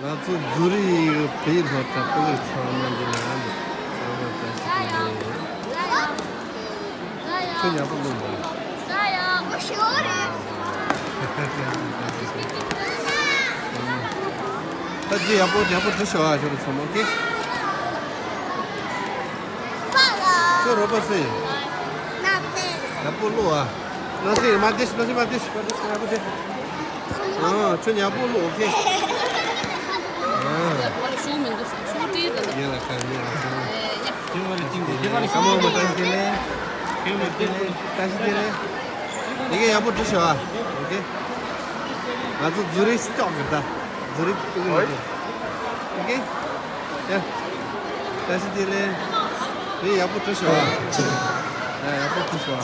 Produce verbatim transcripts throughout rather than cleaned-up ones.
ང་ཚོ་ཛུ་རིག་བོད་ཡིག་སློབ་གྲྭ་སྤུ་གུ་ཚང་མ་འདི་ལ་ཚང་མ་བཀྲ་ཤིས་བདེ་ལེགས། ཁྱོད་ཉག་པོ་བླུགས་མ། ད་ཅི་ཡག་པོ་ཡག་པོ་བྲིས་ཤོག་ཨ། ཁྱོད་རང་ཚང་མ་ཨོ་ཁེ། ཁྱོད་རོགས་པ་སེ། ཡག་པོ་བླུགས་ཨ། ན་སེ་མ་བྲིས་ན་སེ་མ་བྲིས་མ་བྲིས་ཡག་པོ་བྲིས། ཨ། ཁྱོད་ཉག་པོ་བླུགས་ཨོ་ཁེ། ཨ། ཡིན་ལ་ཁ་ཉེ་ལ་ཁ། ཁ་མོ་མོ་བཀྲ་ཤིས་བདེ་ལེགས། ཁ་མོ་བཀྲ་ཤིས་བདེ་ལེགས། ཡི་གེ་ཡག་པོ་བྲིས་ཤོག་ཨ། ཨོ་ཁེ། ང་ཚོ་ཛུ་རིག་སི་ཊོག་གི་ད། ཛུ་རིག་སྤུ་གུ་ནས། ཨོ་ཁེ། ཡ། བཀྲ་ཤིས་བདེ་ལེགས། ཡི་གེ་ཡག་པོ་བྲིས་ཤོག་ཨ། ཡ། ཡག་པོ་བྲིས་ཤོག་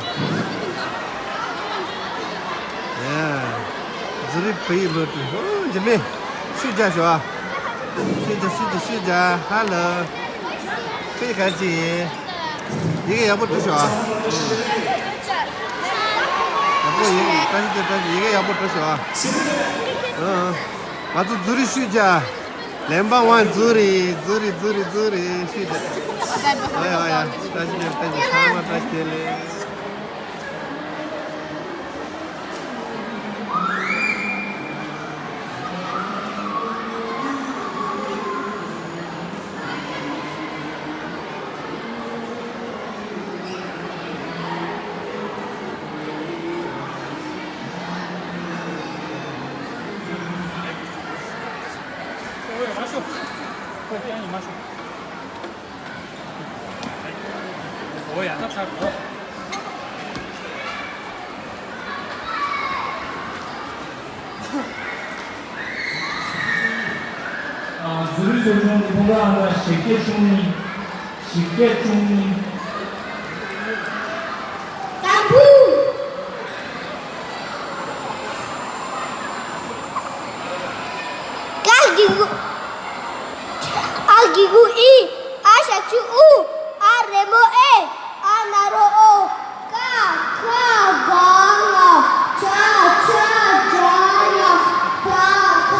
ཨ། ཡ། ཛུ་རིག་བོད་ཡིག་སློབ་གྲྭ། ཨོ། འཇིགས་མེད། ཤུགས་རྒྱག་ཤོག་ཨ། ཤུགས་རྒྱག་ཤུགས་རྒྱག་ཤུགས་རྒྱག་ཧ་ལོ། ཁྱོད་ག་ཅི་ཡིན། ཡི་གེ་ཡག་པོ་བྲིས་ཤོག་ཨ། ཡག་པོ་ཡིན། བཀྲ་ཤིས་བདེ་ལེགས། ཡི་གེ་ཡག་པོ་བྲིས་ཤོག་ཨ། ཨ། ང་ཚོ་ཛུ་རིག་ཤུགས་རྒྱག་ལན་པ་ཝན་ཛུ་རིག་ཛུ་རིག་ཛུ་རིག་ཛུ་རིག་ཤུགས་རྒྱག་ཨ་ཡ་ཨ་ཡ། བཀྲ་ཤིས་བདེ་ལེགས། བཀྲ་ཤིས་བདེ་ལེགས། ཚང་མ་བཀྲ་ཤིས་བདེ་ལེགས། འོ་ཡ་ད་ཚར་འགྲོ། ཟུར་ཟུར་ཆུང་གི་ཕུང་ཁ་ཨང་ག་བཞི་བརྒྱ་བཅུ་གཉིས། བཞི་བརྒྱ་བཅུ་གཉིས། ཀམ་བུ། ཀ་གི་གུ། ཨ་གི་གུ་ཨི། ཨ་ཞབས་ཀྱུ་ཨུ། ཨ་རི་མོ་ཨེ། ཨ་ན་རོ་ཨོ། ཀ་ཁ་ག་ང་། ཅ་ཆ་ཇ་ཉ། ཏ་ཐ་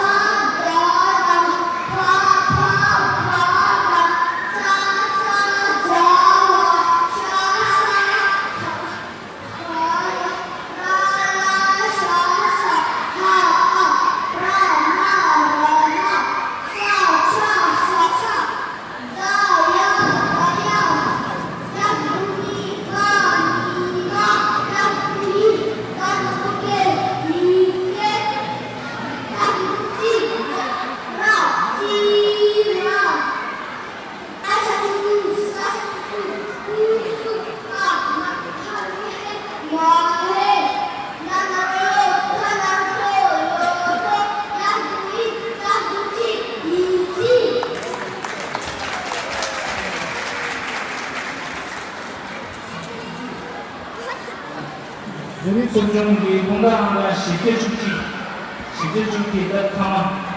ད་ན། ཕ་ཕ་བ་བ། ཚ་ཚ་ཛ་ཝ། ཤ་ཤ་ཤ། ཟུར་ཟུར་ཆུང་གི་ཕུང་ཁ་ཨང་ག་བཞི་བརྒྱ་བཅུ་གཅིག། བཞི་བརྒྱ་བཅུ་གཅིག་ད་ཐ་མ།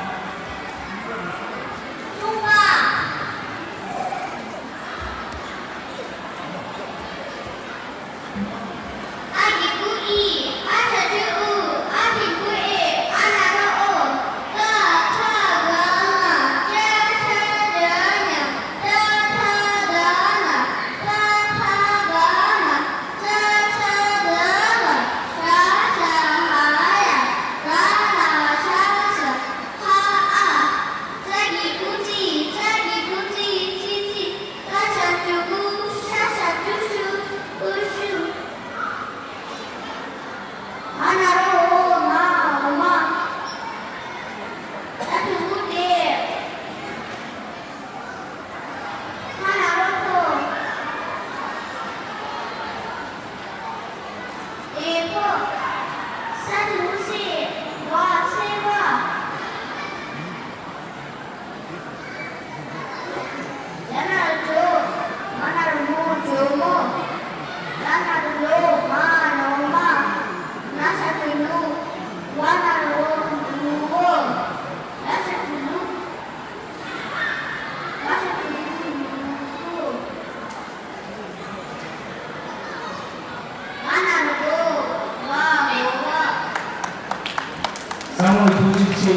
ཚང་མ་ཐུགས་རྗེ་ཆེ།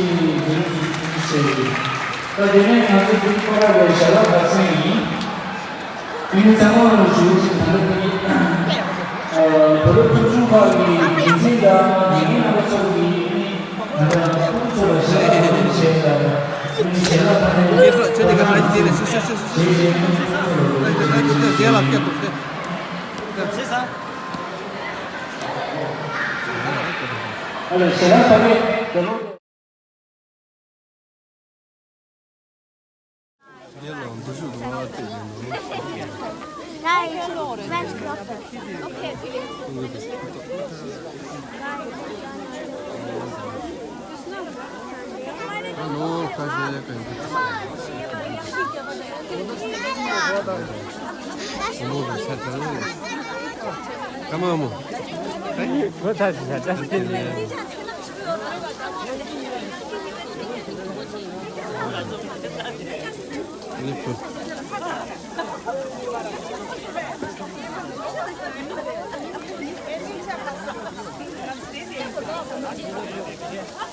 དེ་རིང་ཐུགས་རྗེ་ཆེ། ད་དེ་ནས་ང་ཚོ་འདི་ཁོ་ར་བའི་ཞལ་ལག་ག་ཚོད་ཡིན། དེ་ནི་ཚང་མ་ལ་ཞུ་ཅིག་ད་ལྟ་དེ་བོད་སློབ་ཚོགས་ཆུང་ཁག་གི་འགན་འཛིན་དང་ཉེ་གི་རྣམ་པ་ཚོ་གིས་ད་ལྟ་ཕྲུ་གུ་ཚོ་ལ་ཞལ་ལག་འདེགས་འབུལ་བྱས་ད་ནི་ཞལ་ལག་ཕ་ནས་ཁྱེད་ཚོ་ཁྱེད་ཚོ་ག་ལ་ཅི་དེ་ལས་སུ་སུ་སུ་སུ་ཞལ་ལག་ཕ་ནས་ཁྱེད་ཚོ་ལ་འདེགས་འབུལ་བྱས་ད་ནི། ཞལ་ལག་ཕ་ནས་ད་ལོ།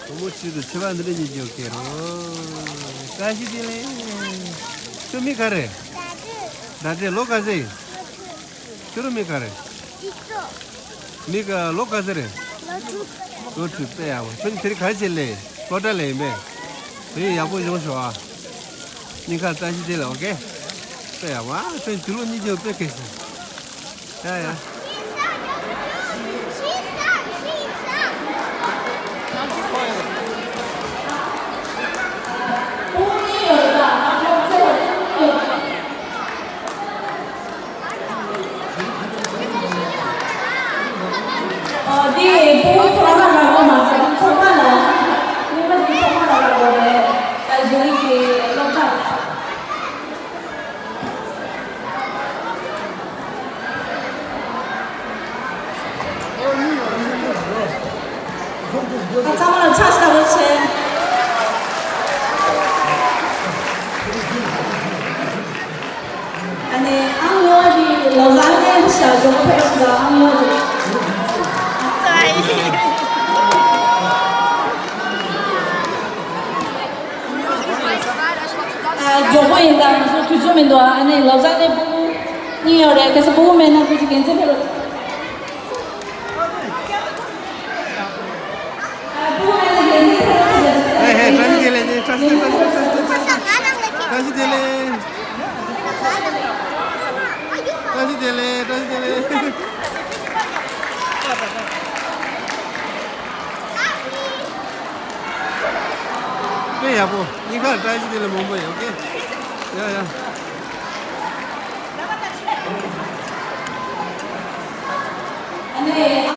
བུ་མོ་ཆེད་དུ་ཕྱུ་པ་འདི་འདྲ་ཉིད་ཀྱང་སྐྱེས་རོ། བཀྲ་ཤིས་བདེ་ལེགས། ཁྱོད་མིང་ག་རེ། ཟླ་སྒྲོལ། ལོ་ག་ཚོད་ཡིན། ཁྱོད་རང་མིང་ག་རེ། མིང་ག་ལོ་ག་ཚོད་རེད། ལོ་དྲུག་དཔེ་ཡག་པོ། ཁྱོད་ནི་དེ་རིང་ག་རེ་བྱེད་ལས། སློབ་གྲྭ་ལ་ཡིན་པས། དེ་ཡག་པོ་ཡོང་ཤོག་ཨ། སྙིང་ཁར་བཀྲ་ཤིས་བདེ་ལེགས། ཨོ་ཀེ། དཔེ་ཡག་པོ། ཨ་ཁྱོད་ནི་དུས་ལོ་གཉིས་ཀྱི་དཔེ་གལ་ཆེ། ཡ་ཡ། འདི་བུ་ཁོ་རང་ལ་རག་གོ་མ་ཚད་ཚོགས་པ་ལ། ཉི་མ་འདི་ཚོགས་པ་ལ་རག་གོ་རེད། ད་ཇུ་རི་གི་སློབ་གྲྭ། ཚང་མ་ལ་ཕྱག་ཞབས་པ་བྱས། ཨ་ནི་ཨང་ཉོ་བ་དེ་ལོ་གསར་ནས་ཤར་འགྲོ་ཕེབས་སོང་། ཨང་ཉོ་བ་དེ། ཨ། མགྱོགས་པོ་ཡིན་ད། ང་ཚོ་དུས་ཚོད་མི་འདུག་ཨ་ནི་ལོ་གསར་ནས་ཕྲུ་གུ་གཉིས་ཡོད་རེད། གལ་སྲིད་ཕྲུ་གུ་མེད་ན་ཁོ་ཚོ་རྒྱལ་མཚན་ཕེབས་རོགས། ཨ། ཕྲུ་གུ་མེད་ན་རྒྱལ་མཚན་ཕེབས་རོགས་ཞེས། ཧེ་ཧེ། བཀྲ་ཤིས་བདེ་ལེགས། བཀྲ་ཤིས་བདེ་ལེགས། བཀྲ་ཤིས་བདེ་ལེགས། བཀྲ་ཤིས་བདེ་ལེགས། བཀྲ་ཤིས་བདེ་ལེགས། དཔེ་ཡག་པོ། སྙིང་ཁར་བཀྲ་ཤིས་བདེ་ལེགས་མང་པོ་ཡོད། ཨོ་ཀེ། ཡ་ཡ།